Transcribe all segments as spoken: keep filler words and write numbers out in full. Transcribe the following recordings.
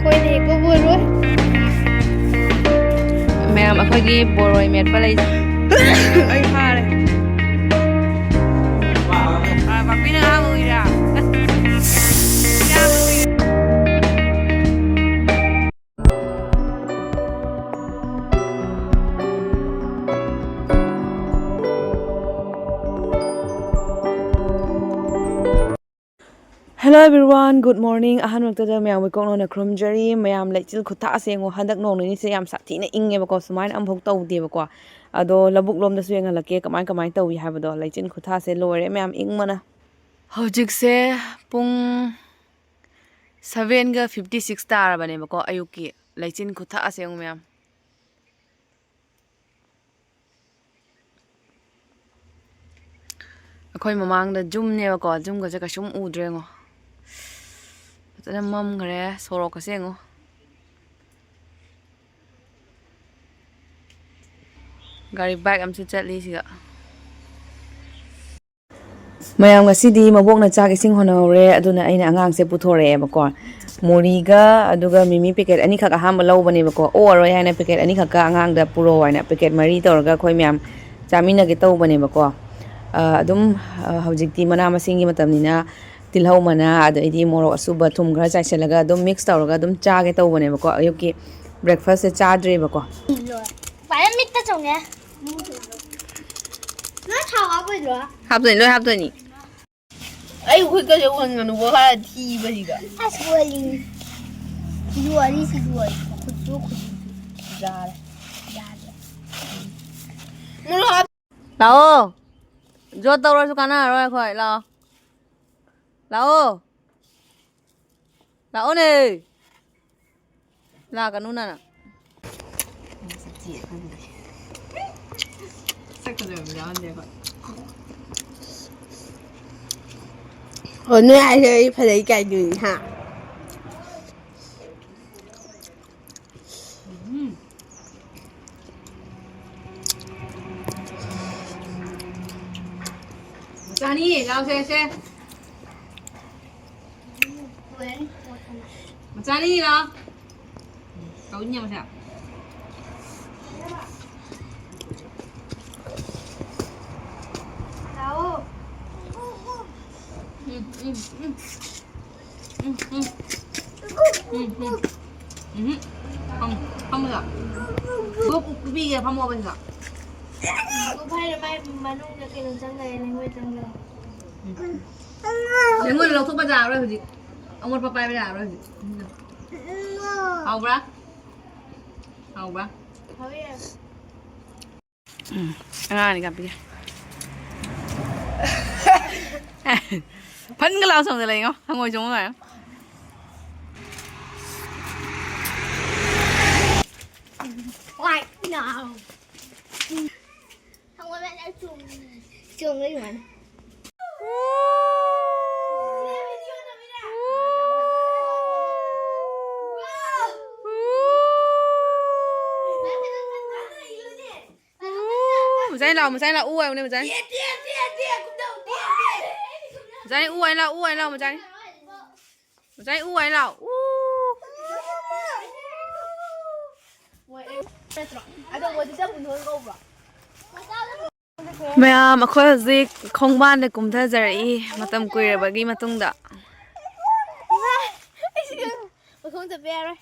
ꯑꯩꯈꯣꯏꯗꯤ ꯀꯣꯕꯣꯏꯔꯣꯏ꯫ ꯃꯌꯥꯝ, ꯑꯩꯈꯣꯏꯒꯤ ꯕꯣꯔꯣꯏ ꯃꯦꯠꯄ ꯂꯩ꯫ ꯑꯩ ꯐꯥꯔꯦ꯫ ꯄꯥꯛꯄꯤꯅ ꯉꯥꯡꯕ ꯎꯏꯔꯥ? Hello everyone, good morning. ꯑꯍꯥꯟꯕꯃꯛꯇꯗ ꯃꯌꯥꯝ ꯋꯦꯀꯣꯛ ꯅꯧꯅ ꯈꯨꯔꯨꯝꯖꯔꯤ꯫ ꯃꯌꯥꯝ, ꯂꯩꯆꯤꯜ ꯈꯨꯊꯥꯁꯦ ꯌꯦꯡꯉꯣ꯫ ꯍꯟꯗꯛ ꯅꯣꯡ ꯅꯤꯅꯤꯁꯦ ꯌꯥꯝ ꯁꯥꯊꯤꯅ ꯏꯪꯉꯦꯕꯀꯣ, ꯁꯨꯃꯥꯏꯅ ꯑꯃꯐꯥꯎ ꯇꯧꯗꯦꯕꯀꯣ꯫ ꯑꯗꯣ ꯂꯧꯕꯨꯛ ꯂꯣꯝꯗꯁꯨ ꯌꯦꯡꯍꯜꯂꯛꯀꯦ ꯀꯃꯥꯏ ꯀꯃꯥꯏꯅ ꯇꯧꯏ ꯍꯥꯏꯕꯗꯣ꯫ ꯂꯩꯆꯤꯜ ꯈꯨꯊꯥꯁꯦ ꯂꯣꯏꯔꯦ ꯃꯌꯥꯝ, ꯏꯪꯕꯅ꯫ ꯍꯧꯖꯤꯛꯁꯦ ꯄꯨꯡ sevenꯒ fifty six ꯇꯥꯔꯕꯅꯦꯕꯀꯣ ꯑꯌꯨꯛꯀꯤ꯫ ꯂꯩꯆꯤꯜ ꯈꯨꯊꯥꯁꯦ ꯌꯦꯡꯉꯨ ꯃꯌꯥꯝ꯫ ꯑꯩꯈꯣꯏ ꯃꯃꯥꯡꯗ ꯖꯨꯝꯅꯦꯕꯀꯣ, ꯖꯨꯝꯒꯁꯦ ꯀꯩꯁꯨꯝ ꯎꯗ꯭ꯔꯦꯉꯣ꯫ ꯐꯖꯅ ꯃꯝꯈ꯭ꯔꯦ꯫ ꯁꯣꯔꯣꯛꯀꯁꯦ ꯌꯦꯡꯉꯣ꯫ ꯒꯥꯔꯤ ꯕꯥꯏꯛ ꯑꯃꯁꯨ ꯆꯠꯂꯤ ꯁꯤꯒ꯫ ꯃꯌꯥꯝ, ꯉꯁꯤꯗꯤ ꯃꯕꯣꯛꯅ ꯆꯥꯛ ꯏꯁꯤꯡ ꯍꯣꯠꯅꯍꯧꯔꯦ, ꯑꯗꯨꯅ ꯑꯩꯅ ꯑꯉꯥꯡꯁꯦ ꯄꯨꯊꯣꯔꯛꯑꯦꯕꯀꯣ꯫ ꯃꯨꯔꯤꯒ ꯑꯗꯨꯒ ꯃꯤꯃꯤ ꯄꯦꯀꯦꯠ ꯑꯅꯤꯈꯛ ꯑꯍꯥꯟꯕ ꯂꯧꯕꯅꯦꯕꯀꯣ, ꯑꯣꯛꯑꯔꯣꯏ ꯍꯥꯏꯅ ꯄꯦꯀꯦꯠ ꯑꯅꯤꯈꯛꯀ ꯑꯉꯥꯡꯗ ꯄꯨꯔꯛꯑꯣ ꯍꯥꯏꯅ ꯄꯦꯀꯦꯠ ꯃꯔꯤ ꯇꯧꯔꯒ ꯑꯩꯈꯣꯏ ꯃꯌꯥꯝ ꯆꯥꯃꯤꯟꯅꯒꯦ ꯇꯧꯕꯅꯦꯕꯀꯣ꯫ ꯑ, ꯑꯗꯨꯝ, ꯑ, ꯍꯧꯖꯤꯛꯇꯤ ꯃꯅꯥ ꯃꯁꯤꯡꯒꯤ ꯃꯇꯝꯅꯤꯅ ꯇꯤꯜꯍꯧ ꯃꯅꯥ, ꯑꯗꯩꯗꯤ ꯃꯣꯔꯣꯛ ꯑꯁꯨꯕ, ꯊꯨꯝ ꯈꯔ ꯆꯥꯏꯁꯤꯜꯂꯒ ꯑꯗꯨꯝ ꯃꯤꯛꯁ ꯇꯧꯔꯒ ꯑꯗꯨꯝ ꯆꯥꯒꯦ ꯇꯧꯕꯅꯦꯕꯀꯣ꯫ ꯑꯌꯨꯛꯀꯤ ꯕ꯭ꯔꯦꯛꯐꯥꯁꯁꯦ ꯆꯥꯗ꯭ꯔꯦꯕꯀꯣ꯫ ꯄꯥꯏꯔ ꯃꯤꯠꯇ ꯆꯣꯡꯉꯦ꯫ ꯅꯣꯏ ꯊꯥꯎ ꯍꯥꯞꯄꯣꯏꯗ꯭ꯔꯣ? ꯍꯥꯞꯇꯣꯏꯅꯤ, ꯂꯣꯏ ꯍꯥꯞꯇꯣꯏꯅꯤ꯫ ꯑꯩ ꯈꯨꯠꯀꯁꯦ ꯎꯍꯟꯒꯅꯨꯀꯣ, ꯈꯔ ꯊꯤꯕꯁꯤꯒ꯫ ꯑꯁ, ꯂꯣꯏꯔꯦ꯫ ꯂꯣꯏꯔꯦ, ꯁꯤ ꯂꯣꯏꯔꯦ꯫ ꯈꯨꯠꯁꯨ, ꯈꯨꯠꯁꯨ꯫ ꯌꯥꯔꯦ꯫ ꯌꯥꯔꯦ꯫ ꯃꯣꯔꯣꯛ ꯍꯥꯞ- ꯂꯥꯛꯑꯣ꯫ ꯖꯣꯠ ꯇꯧꯔꯁꯨ ꯀꯥꯟꯅꯔꯔꯣꯏ ꯑꯩꯈꯣꯏ꯫ ꯂꯥꯛꯑꯣ꯫ ꯂꯥꯛꯑꯣ꯫ ꯂꯥꯛꯑꯣꯅꯦ꯫ ꯂꯥꯛꯀꯅꯨ ꯅꯅ꯫ ꯁꯛ ꯐꯖꯕ ꯌꯥꯎꯍꯟꯗꯦ ꯑꯩꯈꯣꯏ꯫ ꯑꯣ, ꯅꯣꯏ ꯍꯥꯏꯁꯦ ꯑꯩ ꯐꯖꯩ ꯀꯥꯏꯗꯨꯅꯤ, ꯍꯥ? ꯎꯝ꯫ ꯆꯥꯅꯤꯡꯉꯦ, ꯂꯥꯎꯁꯦ, ꯁꯦ꯫ ꯃꯆꯥꯅꯤꯡꯉꯤ, ꯂꯥꯎ꯫ ꯇꯧꯅꯤ, ꯃꯁꯦ꯫ ꯂꯥꯛꯑꯣ꯫ ꯎꯝ, ꯎꯝ, ꯎꯝ꯫ ꯎꯝ, ꯎꯝ꯫ ꯎꯝ, ꯎꯝ꯫ ꯎꯝ꯫ ꯐꯝ-, ꯐꯝꯃꯨ ꯂꯥꯎ꯫ ꯄꯨ-, ꯄꯨꯕꯤꯒꯦ, ꯐꯝꯃꯣꯕ ꯁꯤꯗ꯫ ꯄꯨ ꯐꯥꯏꯔꯦ, ꯃꯥꯏ ꯃꯅꯨꯡꯗ ꯀꯩꯅꯣ ꯆꯪꯈꯔꯦ, ꯂꯩꯉꯣꯏ ꯆꯪꯈꯔꯦ꯫ ꯎꯝ꯫ ꯂꯩꯉꯣꯏ ꯂꯧꯊꯣꯛꯄ ꯌꯥꯔꯔꯣꯏ ꯍꯧꯖꯤꯛ꯫ ꯑꯃꯣꯠꯄ ꯄꯥꯏꯕ ꯌꯥꯔꯔꯣꯏ ꯍꯧꯖꯤꯛ꯫ ꯍꯥꯎꯕ꯭ꯔꯥ? ꯍꯥꯎꯕ꯭ꯔꯥ? ꯍꯥꯎꯋꯦ꯫ ꯎꯝ, ꯑꯉꯥꯡ ꯑꯅꯤ ꯀꯥꯞꯄꯤꯒꯦ꯫ ꯐꯟꯒ ꯂꯥꯎ ꯁꯣꯝꯗ ꯂꯩꯉꯣ, ꯍꯪꯉꯣꯏ ꯆꯣꯡꯉꯨ ꯉꯥꯏꯉꯣ꯫ Right now. ꯍꯪꯉꯣꯏ ꯃꯌꯥꯝ ꯆꯣꯡꯉꯤ꯫ ꯆꯣꯡꯉꯤ ꯃꯥꯅ꯫ ꯎ, ꯃꯆꯥꯅꯤ ꯂꯥꯛꯑꯣ, ꯃꯆꯥꯅꯤ ꯂꯥꯛꯑꯣ, ꯎ ꯍꯥꯏꯌꯨꯅꯦ, ꯃꯆꯥꯅꯤ꯫ ꯃꯆꯥꯅꯤ ꯎ ꯍꯥꯏꯅ ꯂꯥꯛꯑꯣ, ꯎ ꯍꯥꯏꯅ ꯂꯥꯛꯑꯣ, ꯃꯆꯥꯅꯤ꯫ ꯃꯆꯥꯅꯤ ꯎ ꯍꯥꯏꯅ ꯂꯥꯛꯑꯣ, ꯎ꯫ ꯃꯌꯥꯝ, ꯑꯩꯈꯣꯏ ꯍꯧꯖꯤꯛ ꯈꯣꯡꯕꯥꯟꯗ ꯀꯨꯝꯊꯖꯔꯛꯏ, ꯃꯇꯝ ꯀꯨꯏꯔꯕꯒꯤ ꯃꯇꯨꯡꯗ꯫ ꯃꯈꯣꯡ ꯆꯠꯄ ꯌꯥꯔꯣꯏ꯫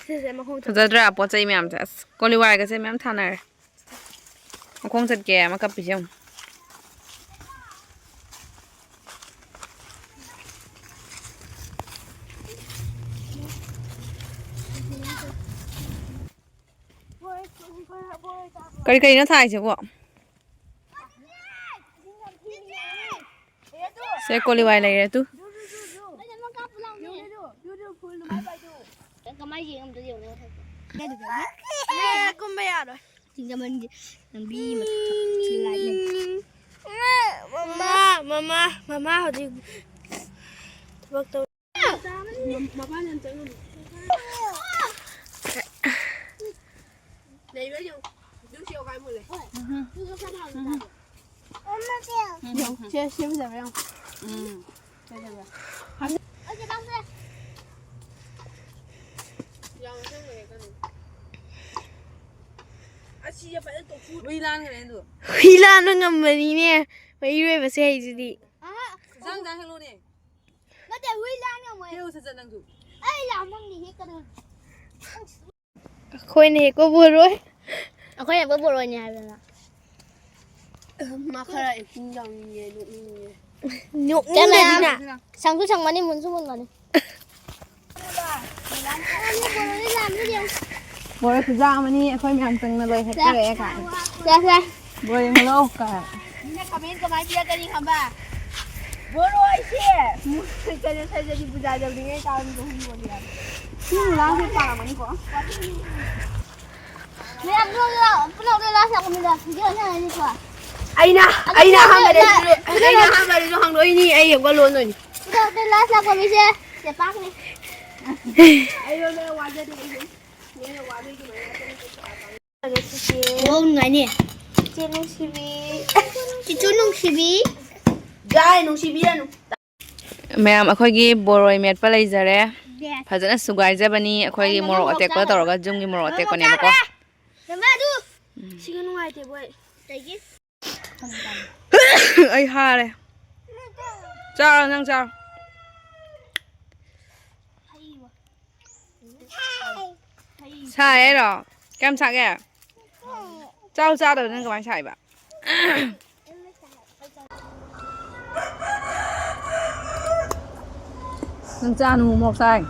ꯁꯤꯁꯦ ꯃꯈꯣꯡ ꯆꯠꯄ꯫ ꯐꯖꯗ꯭ꯔꯥ ꯄꯣꯠ ꯆꯩ ꯃꯌꯥꯝꯁꯦ? ꯑꯁ, ꯀꯣꯂꯤ ꯋꯥꯏꯒꯁꯦ ꯃꯌꯥꯝ ꯊꯥꯅꯔꯦ꯫ ꯃꯈꯣꯡ ꯆꯠꯀꯦ ꯑꯃ ꯀꯞꯄꯤꯁꯦ ꯌꯦꯡꯉꯨ꯫ ꯀꯔꯤ ꯀꯔꯤꯅꯣ ꯊꯥꯏꯁꯤꯕꯣ? ꯁꯦ ꯀꯣꯂꯤ ꯋꯥꯏ ꯂꯩꯔꯦ ꯇꯨ꯫ ꯀꯃꯥꯏ ꯌꯦꯡꯉꯝꯗꯣꯏ ꯌꯦꯡꯉꯣ ꯃꯊꯛꯇ꯫ ꯑꯦ, ꯀꯨꯝꯕ ꯌꯥꯔꯣꯏ꯫ ꯁꯤꯡꯖꯃꯟꯒꯤ ꯂꯝꯕꯤ ꯃꯊꯛꯇ ꯁꯤ ꯂꯥꯏꯠ ꯂꯩ꯫ ꯃꯃꯥ, ꯃꯃꯥ, ꯃꯃꯥ ꯍꯧꯖꯤꯛ ꯊꯕꯛ ꯇꯧ꯫ ꯃꯄꯥꯟ ꯌꯥꯝ ꯆꯪꯉꯝꯃꯤ꯫ ꯂꯩꯕ꯭ꯔꯥ ꯌꯦꯡꯉꯨ꯫ ꯎꯝ꯫ ꯁꯦ, ꯁꯦꯝꯖꯕ ꯌꯥꯝ ꯎꯝ꯫ ꯐꯖꯕ꯫ ꯍꯨꯏ ꯂꯥꯟꯈ꯭ꯔꯦ ꯑꯗꯨ꯫ ꯍꯨꯏ ꯂꯥꯟꯕ ꯉꯝꯕꯅꯤꯅꯦ ꯃꯩꯔꯣꯏꯕꯁꯦ ꯍꯩꯁꯤꯗꯤ꯫ ꯆꯥꯡ ꯆꯥꯡ ꯍꯦꯛꯂꯣꯅꯦ꯫ ꯅꯠꯇꯦ, ꯍꯨꯏ ꯂꯥꯟ ꯉꯝꯃꯣꯏ꯫ ꯍꯦꯛꯂꯣ ꯁꯠ ꯁꯠ ꯅꯪꯁꯨ꯫ ꯑꯩ ꯂꯥꯟꯐꯝꯗꯤ ꯍꯦꯛꯀꯗꯧꯅꯤ꯫ ꯑꯩꯈꯣꯏꯅ ꯍꯦꯛꯄ ꯕꯣꯔꯣꯏ꯫ ꯑꯩꯈꯣꯏꯅ ꯍꯦꯛꯄ ꯕꯣꯔꯣꯏꯅꯦ ꯍꯥꯏꯕꯅ꯫ ꯃꯥ ꯈꯔ acting ꯇꯧꯅꯤꯡꯉꯦ, ꯅꯣꯛꯅꯤꯡꯉꯦ꯫ ꯅꯣꯛꯅꯤꯡꯗꯗꯤꯅ꯫ ꯁꯪꯁꯨ ꯁꯪꯕꯅꯤ, ꯃꯨꯟꯁꯨ ꯃꯨꯟꯕꯅꯤ꯫ ꯕꯣꯔꯣꯏ ꯈꯨꯖꯥ ꯑꯃꯅꯤ, ꯑꯩꯈꯣꯏ ꯃꯌꯥꯝ ꯆꯪꯅ ꯂꯣꯏ ꯍꯦꯛꯇꯔꯛꯑꯦ ꯀꯥꯏꯅ꯫ ꯁꯦ, ꯁꯦ꯫ ꯕꯣꯔꯣꯏ ꯌꯦꯡꯍꯜꯂꯣ ꯀꯥꯏ꯫ ꯃꯤꯅ comment ꯀꯃꯥꯏ ꯄꯤꯔꯛꯀꯅꯤ ꯈꯪꯕ? ꯕꯣꯔꯣꯏꯁꯦ ꯀꯩꯅꯣ ꯁꯔꯖꯔꯤ ꯄꯨꯖꯥ ꯇꯧꯔꯤꯉꯩ ꯀꯥꯟꯗ ꯍꯨꯟꯕꯅꯦ ꯍꯥꯏꯕ꯫ ꯁꯤ ꯃꯨꯂꯥꯁꯦ ꯄꯥꯝꯃꯅꯤꯀꯣ꯫ ꯃꯌꯥꯝ ꯅꯣꯛꯑꯣ, ꯄꯨꯂꯞ ꯂꯣꯏ last ꯂꯥꯛꯄ ꯃꯤꯗ video ꯁꯥꯟꯅꯅꯤꯀꯣ꯫ ꯑꯩꯅ, ꯑꯗꯨ ꯑꯩꯅ ꯄꯨꯂꯞ ꯑꯍꯥꯟꯕꯗꯁꯨ, ꯂꯣꯏ-, ꯑꯩꯅ ꯑꯍꯥꯟꯕꯗꯁꯨ ꯍꯥꯡꯗꯣꯛꯏꯅꯤ, ꯑꯩ ꯑꯃꯨꯛꯀ ꯂꯣꯟꯗꯣꯏꯅꯤ꯫ ꯄꯨꯂꯞ ꯂꯣꯏ last ꯂꯥꯛꯄ ꯃꯤꯁꯦ ꯆꯦꯄꯥꯛꯅꯤ꯫ ꯑꯩꯉꯣꯟꯗ ꯋꯥꯖꯗꯦ ꯑꯩꯁꯦ꯫ ꯅꯣꯏꯅ ꯋꯥꯗꯣꯏꯗꯨ ꯃꯌꯥꯝ ꯑꯣ, ꯅꯨꯡꯉꯥꯏꯅꯤ꯫ ꯆꯦ ꯅꯨꯡꯁꯤꯕꯤ꯫ ꯆꯤꯆꯨ ꯅꯨꯡꯁꯤꯕꯤ꯫ ꯖꯥꯏ ꯅꯨꯡꯁꯤꯕꯤꯔꯅꯨ꯫ ꯃꯌꯥꯝ, ꯑꯩꯈꯣꯏꯒꯤ ꯕꯣꯔꯣꯏ ꯃꯦꯠꯄ ꯂꯩꯖꯔꯦ꯫ Yes꯫ ꯐꯖꯅ ꯁꯨꯒꯥꯏꯖꯕꯅꯤ꯫ ꯑꯩꯈꯣꯏꯒꯤ ꯑꯩ ꯃꯣꯔꯣꯛ ꯃꯅꯨꯡ ꯑꯇꯦꯛꯄ ꯆꯥꯔꯣꯏ꯫ ꯇꯧꯔꯒ ꯌꯨꯝꯒꯤ ꯃꯣꯔꯣꯛ ꯃꯅꯨꯡ ꯑꯇꯦꯛꯄꯅꯦꯕꯀꯣ꯫ ꯆꯥꯔꯣꯏ꯫ ꯃꯃꯥ, ꯑꯗꯨ ꯁꯤꯒ ꯅꯨꯡꯉꯥꯏꯇꯦꯕꯣ ꯑꯩ꯫ ꯀꯩꯒꯤ? ꯑꯩ ꯍꯥꯔꯦ꯫ ꯆꯥꯔꯣ, ꯅꯪ ꯆꯥꯔꯣ꯫ ꯁꯥꯏ ꯍꯥꯏꯔꯣ? ꯀꯌꯥꯝ ꯁꯥꯒꯦ? ꯆꯥꯎ ꯆꯥꯗꯕ ꯅꯪ ꯀꯃꯥꯏꯅ ꯁꯥꯏꯕ? ꯅꯪ ꯆꯥꯅꯨ ꯃꯣꯔꯣꯛ ꯁꯥꯏ꯫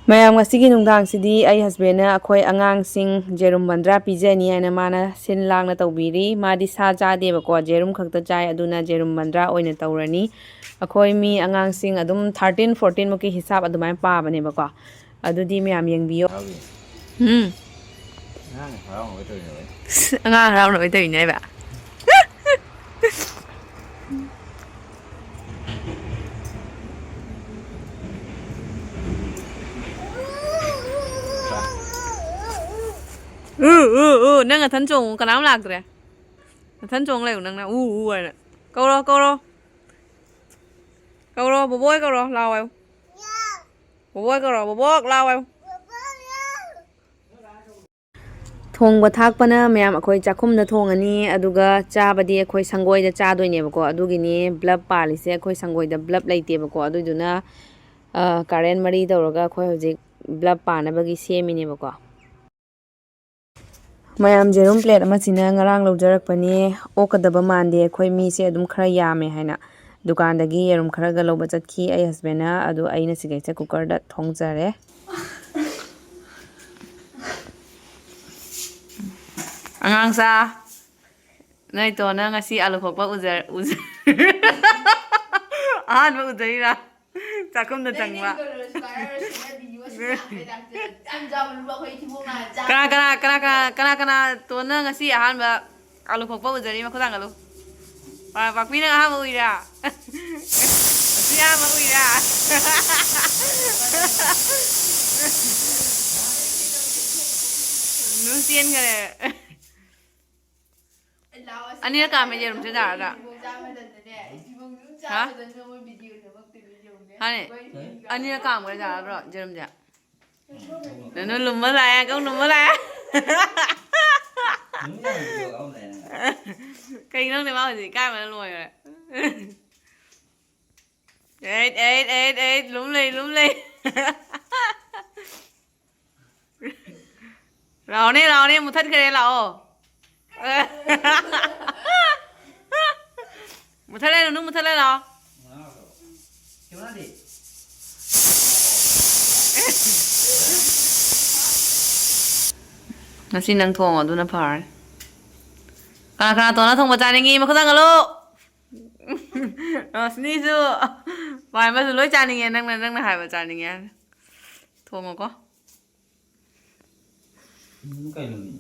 ꯃꯌꯥꯝ, ꯉꯁꯤꯒꯤ ꯅꯨꯡꯗꯥꯡꯁꯤꯗꯤ ꯑꯩ husbandꯅ ꯑꯩꯈꯣꯏ ꯑꯉꯥꯡꯁꯤꯡ ꯖꯦꯔꯨꯝ ꯃꯟꯗ꯭ꯔꯥ ꯄꯤꯖꯅꯤ ꯍꯥꯏꯅ ꯃꯥꯅ ꯁꯤꯟ ꯂꯥꯡꯅ ꯇꯧꯕꯤꯔꯤ꯫ ꯃꯥꯗꯤ ꯁꯥ ꯆꯥꯗꯦꯕꯀꯣ, ꯖꯦꯔꯨꯝ ꯈꯛꯇ ꯆꯥꯏ꯫ ꯑꯗꯨꯅ ꯖꯦꯔꯨꯝ ꯃꯟꯗ꯭ꯔꯥ ꯑꯣꯏꯅ ꯇꯧꯔꯅꯤ꯫ ꯑꯩꯈꯣꯏ ꯃꯤ ꯑꯉꯥꯡꯁꯤꯡ ꯑꯗꯨꯝ thirteen fourteen ꯃꯨꯛꯀꯤ ꯍꯤꯁꯥꯞ ꯑꯗꯨꯃꯥꯏꯅ ꯄꯥꯕꯅꯦꯕꯀꯣ꯫ ꯑꯗꯨꯗꯤ ꯃꯌꯥꯝ ꯌꯦꯡꯕꯤꯌꯣ꯫ ꯌꯥꯎꯔꯤ꯫ ꯎꯝ꯫ ꯑꯉꯥꯡ ꯍꯔꯥꯎꯅꯕ ꯇꯧꯔꯤꯅꯦꯕ꯫ ꯑꯉꯥꯡ ꯍꯔꯥꯎꯅꯕ ꯇꯧꯔꯤꯅꯦꯕ꯫ ꯎ, ꯎ, ꯎ, ꯅꯪ ꯅꯊꯟ ꯆꯣꯡꯉꯨ, ꯀꯅꯥꯝ ꯂꯥꯛꯇ꯭ꯔꯦ꯫ ꯅꯊꯟ ꯆꯣꯡ ꯂꯩꯌꯨ ꯅꯪꯅ, ꯎ, ꯎ ꯍꯥꯏꯅ꯫ ꯀꯧꯔꯣ, ꯀꯧꯔꯣ꯫ ꯀꯧꯔꯣ, ꯕꯣꯕꯣꯏ ꯀꯧꯔꯣ, ꯂꯥꯛꯑꯣ ꯍꯥꯏꯌꯨ꯫ ꯕꯣꯕꯣꯏ ꯀꯧꯔꯣ, ꯕꯣꯕꯣꯛ ꯂꯥꯛꯑꯣ ꯍꯥꯏꯌꯨ꯫ ꯊꯣꯡꯕ ꯊꯥꯛꯄꯅ ꯃꯌꯥꯝ ꯑꯩꯈꯣꯏ ꯆꯥꯛꯈꯨꯝꯗ ꯊꯣꯡꯉꯅꯤ, ꯑꯗꯨꯒ ꯆꯥꯕꯗꯤ ꯑꯩꯈꯣꯏ ꯁꯪꯒꯣꯏꯗ ꯆꯥꯗꯣꯏꯅꯦꯕꯀꯣ꯫ ꯑꯗꯨꯒꯤꯅꯤ ꯕ꯭ꯂꯕ ꯄꯥꯜꯂꯤꯁꯦ꯫ ꯑꯩꯈꯣꯏ ꯁꯪꯒꯣꯏꯗ ꯕ꯭ꯂꯕ ꯂꯩꯇꯦꯕꯀꯣ꯫ ꯑꯗꯨꯏꯗꯨꯅ, ꯑ, ꯀꯔꯦꯟ ꯃꯔꯤ ꯇꯧꯔꯒ ꯑꯩꯈꯣꯏ ꯍꯧꯖꯤꯛ ꯕ꯭ꯂꯕ ꯄꯥꯟꯅꯕꯒꯤ ꯁꯦꯝꯃꯤꯅꯦꯕꯀꯣ꯫ ꯃꯌꯥꯝ, ꯌꯦꯔꯨꯝ ꯄ꯭ꯂꯦꯠ ꯑꯃꯁꯤꯅ ꯉꯔꯥꯡ ꯂꯧꯖꯔꯛꯄꯅꯦ꯫ ꯑꯣꯛꯀꯗꯕ ꯃꯥꯟꯗꯦ, ꯑꯩꯈꯣꯏ ꯃꯤꯁꯦ ꯑꯗꯨꯝ ꯈꯔ ꯌꯥꯝꯃꯦ ꯍꯥꯏꯅ꯫ ꯗꯨꯀꯥꯟꯗꯒꯤ ꯌꯦꯔꯨꯝ ꯈꯔꯒ ꯂꯧꯕ ꯆꯠꯈꯤ ꯑꯩ ꯍꯁꯕꯦꯟꯅ꯫ ꯑꯗꯨ ꯑꯩꯅ ꯁꯤꯈꯩꯁꯦ ꯀꯨꯀꯔꯗ ꯊꯣꯡꯖꯔꯦ꯫ ꯑꯉꯥꯡꯁꯥ, ꯅꯣꯏ ꯇꯣꯟꯅ ꯉꯁꯤ ꯑꯥꯂꯨ ꯈꯣꯛꯄ ꯎꯖ-, ꯎꯖ-, ꯑꯍꯥꯟꯕ ꯎꯖꯔꯤꯔꯥ? ꯆꯥꯛꯈꯨꯝꯗ ꯆꯪꯕ꯫ ꯀꯅꯥ, ꯀꯅꯥ, ꯀꯅꯥ, ꯀꯅꯥ, ꯀꯅꯥ, ꯀꯅꯥ ꯇꯣꯟꯅ ꯉꯁꯤ ꯑꯍꯥꯟꯕ ꯑꯥꯂꯨ ꯈꯣꯛꯄ ꯎꯖꯔꯤ? ꯃꯈꯨꯠ ꯊꯥꯡꯒꯠꯂꯨ꯫ ꯄꯥ-, ꯄꯥꯛꯄꯤ, ꯅꯪ ꯑꯍꯥꯟꯕ ꯎꯏꯔꯥ? ꯉꯁꯤ ꯑꯍꯥꯟꯕ ꯎꯏꯔꯥ? ꯅꯨꯡ ꯆꯦꯟꯈꯔꯦ꯫ ꯑꯅꯤꯔꯛ ꯀꯥꯝꯃꯦ ꯌꯦꯔꯨꯝꯁꯦ ꯖꯥꯔꯗ꯫ ꯍꯥ? ꯍꯥꯅꯦ? ꯑꯅꯤꯔꯛ ꯀꯥꯝꯈ꯭ꯔꯦ ꯖꯥꯔꯗ꯭ꯔꯣ ꯌꯦꯔꯨꯝꯁꯦ? ꯅꯨ ꯂꯨꯝꯕ ꯂꯥꯛꯑꯦ, ꯀꯧ ꯂꯨꯝꯕ ꯂꯥꯛꯑꯦ꯫ ꯀꯩꯅꯣ ꯈꯪꯗꯦ, ꯃꯥ ꯍꯧꯖꯤꯛ ꯏꯀꯥꯏꯕꯅ ꯂꯣꯏꯈ꯭ꯔꯦ꯫ ꯑꯦꯠ, ꯑꯦꯠ, ꯑꯦꯠ, ꯑꯦꯠ, ꯂꯨꯝ ꯂꯩ, ꯂꯨꯝ ꯂꯩ꯫ ꯂꯥꯛꯑꯣꯅꯦ, ꯂꯥꯛꯑꯣꯅꯦ, ꯃꯨꯊꯠꯈ꯭ꯔꯦ, ꯂꯥꯛꯑꯣ꯫ ꯃꯨꯊꯠꯂꯦ, ꯅꯨꯅꯨ, ꯃꯨꯊꯠꯂꯦ, ꯂꯥꯛꯑꯣ꯫ ꯉꯁꯤ ꯅꯪ ꯊꯣꯡꯉꯣ, ꯑꯗꯨꯅ ꯐꯔꯅꯤ꯫ ꯀꯅꯥ ꯀꯅꯥ ꯇꯣꯟꯅ ꯊꯣꯡꯕ ꯆꯥꯅꯤꯡꯉꯤ? ꯃꯈꯨꯠ ꯊꯥꯡꯒꯠꯂꯨ꯫ ꯔꯣꯁꯅꯤꯁꯨ, ꯄꯥꯏꯃꯁꯨ ꯂꯣꯏ ꯆꯥꯅꯤꯡꯉꯦ꯫ ꯅꯪꯅ, ꯅꯪꯅ ꯍꯥꯏꯕ ꯆꯥꯅꯤꯡꯉꯦ ꯍꯥꯏꯅ꯫ ꯊꯣꯡꯉꯣꯀꯣ꯫ ꯎꯝ, ꯀꯩꯅꯣꯅꯦ?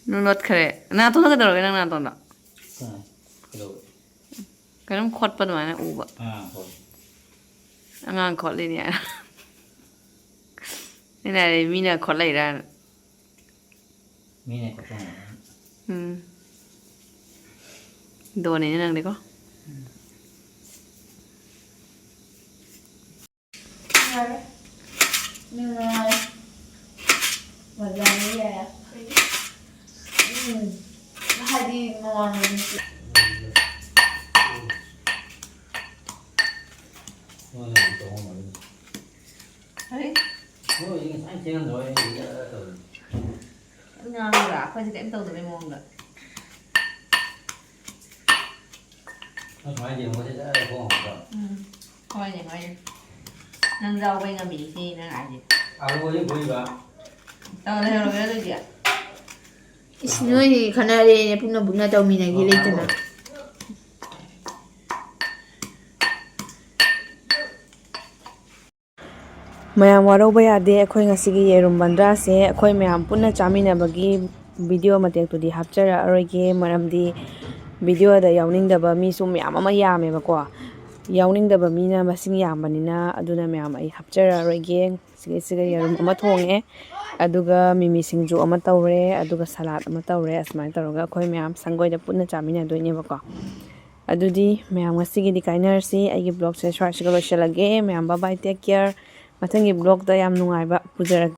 ꯅꯨꯡ ꯅꯣꯠꯈ꯭ꯔꯦ꯫ ꯅꯅꯥꯇꯣꯟꯗꯣ ꯀꯩꯗꯧꯔꯒꯦ, ꯅꯪ ꯅꯥꯇꯣꯟꯗꯣ? ꯀꯩ? ꯀꯩꯗꯧꯕ? ꯀꯩꯅꯣꯝ ꯈꯣꯠꯄ ꯑꯗꯨꯃꯥꯏꯅ ꯎꯕ꯫ ꯑꯥ, ꯍꯣꯏ꯫ ꯑꯉꯥꯡ ꯈꯣꯠꯂꯤꯅꯦ ꯍꯥꯏꯅ꯫ ꯑꯩꯅ ꯍꯥꯏꯔꯦ, ꯃꯤꯅ ꯈꯣꯠꯂꯛꯏꯔꯥꯅ꯫ ꯃꯤꯅ ꯀꯣꯛꯆꯥꯎꯅ꯫ ꯎꯝ꯫ ꯗꯣꯅꯦꯅꯦ ꯅꯪꯗꯤꯀꯣ꯫ ꯌꯥꯔꯦ꯫ ꯅꯨꯡꯉꯥꯏ꯫ ꯕꯖꯥꯔꯗ ꯌꯥꯏ꯫ ꯎꯝ꯫ ꯍꯥꯏꯗꯤ ꯃꯃꯥꯡꯗ ꯀꯔꯤ? ꯅꯣꯏ ꯉꯁꯥꯏ ꯊꯦꯡꯍꯟꯗ꯭ꯔꯣ? ꯑꯩ ꯌꯥꯔ ꯇꯧꯔꯤꯅꯤ꯫ ꯉꯥꯡꯕ꯭ꯔꯥ? ꯑꯩꯈꯣꯏꯁꯦ ꯀꯔꯤꯝ ꯇꯧꯗꯕꯩ ꯃꯑꯣꯡꯗ꯫ ꯅꯪ ꯁꯨꯃꯥꯏꯅ ꯌꯦꯡꯉꯨꯔꯗꯤ ꯖꯔ ꯊꯣꯛꯑꯝꯒꯗ꯭ꯔꯣ? ꯎꯝ꯫ ꯍꯣꯏꯅꯦ, ꯍꯣꯏꯅꯦ꯫ ꯅꯪ ꯌꯥꯎꯕꯩ ꯉꯝꯃꯤꯅꯦ ꯁꯤꯅꯤ ꯅꯪ ꯍꯥꯏꯁꯦ꯫ ꯑꯥꯂꯨ ꯑꯣꯏꯗꯤ ꯐꯨꯏꯕ꯫ ꯇꯧ ꯂꯩꯍꯧꯔꯒꯦ ꯑꯗꯨꯗꯤ꯫ ꯏꯁ, ꯅꯣꯏ ꯈꯠꯅꯔꯦꯅꯦ, ꯄꯨꯟꯅ ꯄꯨꯟꯅ ꯇꯧꯃꯤꯟꯅꯒꯦ ꯂꯩꯇꯅ꯫ ꯃꯌꯥꯝ ꯋꯥꯔꯧꯕ ꯌꯥꯗꯦ, ꯑꯩꯈꯣꯏ ꯉꯁꯤꯒꯤ ꯌꯦꯔꯨꯝ ꯕꯟꯗ꯭ꯔꯥꯁꯦ ꯑꯩꯈꯣꯏ ꯃꯌꯥꯝ ꯄꯨꯟꯅ ꯆꯥꯃꯤꯟꯅꯕꯒꯤ ꯚꯤꯗꯤꯑꯣ ꯃꯇꯦꯛꯇꯨꯗꯤ ꯍꯥꯞꯆꯔꯛꯑꯔꯣꯏꯒꯦ, ꯃꯔꯝꯗꯤ ꯚꯤꯗꯤꯑꯣꯗ ꯌꯥꯎꯅꯤꯡꯗꯕ ꯃꯤꯁꯨ ꯃꯌꯥꯝ ꯑꯃ ꯌꯥꯝꯃꯦꯕꯀꯣ꯫ ꯌꯥꯎꯅꯤꯡꯗꯕ ꯃꯤꯅ ꯃꯁꯤꯡ ꯌꯥꯝꯕꯅꯤꯅ, ꯑꯗꯨꯅ ꯃꯌꯥꯝ ꯑꯩ ꯍꯥꯞꯆꯔꯛꯑꯔꯣꯏꯒꯦ꯫ ꯁꯤꯒ ꯁꯤꯒ ꯌꯦꯔꯨꯝ ꯑꯃ ꯊꯣꯡꯉꯦ, ꯑꯗꯨꯒ ꯃꯤꯃꯤ ꯁꯤꯡꯖꯨ ꯑꯃ ꯇꯧꯔꯦ, ꯑꯗꯨꯒ ꯁꯂꯥꯗ ꯑꯃ ꯇꯧꯔꯦ꯫ ꯑꯁꯨꯃꯥꯏꯅ ꯇꯧꯔꯒ ꯑꯩꯈꯣꯏ ꯃꯌꯥꯝ ꯁꯪꯒꯣꯏꯗ ꯄꯨꯟꯅ ꯆꯥꯃꯤꯟꯅꯗꯣꯏꯅꯦꯕꯀꯣ꯫ ꯑꯗꯨꯗꯤ ꯃꯌꯥꯝ ꯉꯁꯤꯒꯤꯗꯤ ꯀꯥꯏꯅꯔꯁꯤ꯫ ꯑꯩꯒꯤ ꯕ꯭ꯂꯣꯒꯁꯦ ꯁ꯭ꯋꯥꯏꯁꯤꯒ ꯂꯣꯏꯁꯤꯜꯂꯒꯦ꯫ ꯃꯌꯥꯝ bye bye, take care꯫ ꯃꯊꯪꯒꯤ ꯕ꯭ꯂꯣꯒꯇ ꯌꯥꯝ ꯅꯨꯡꯉꯥꯏꯕ ꯄꯨꯖꯔꯛꯀꯦ꯫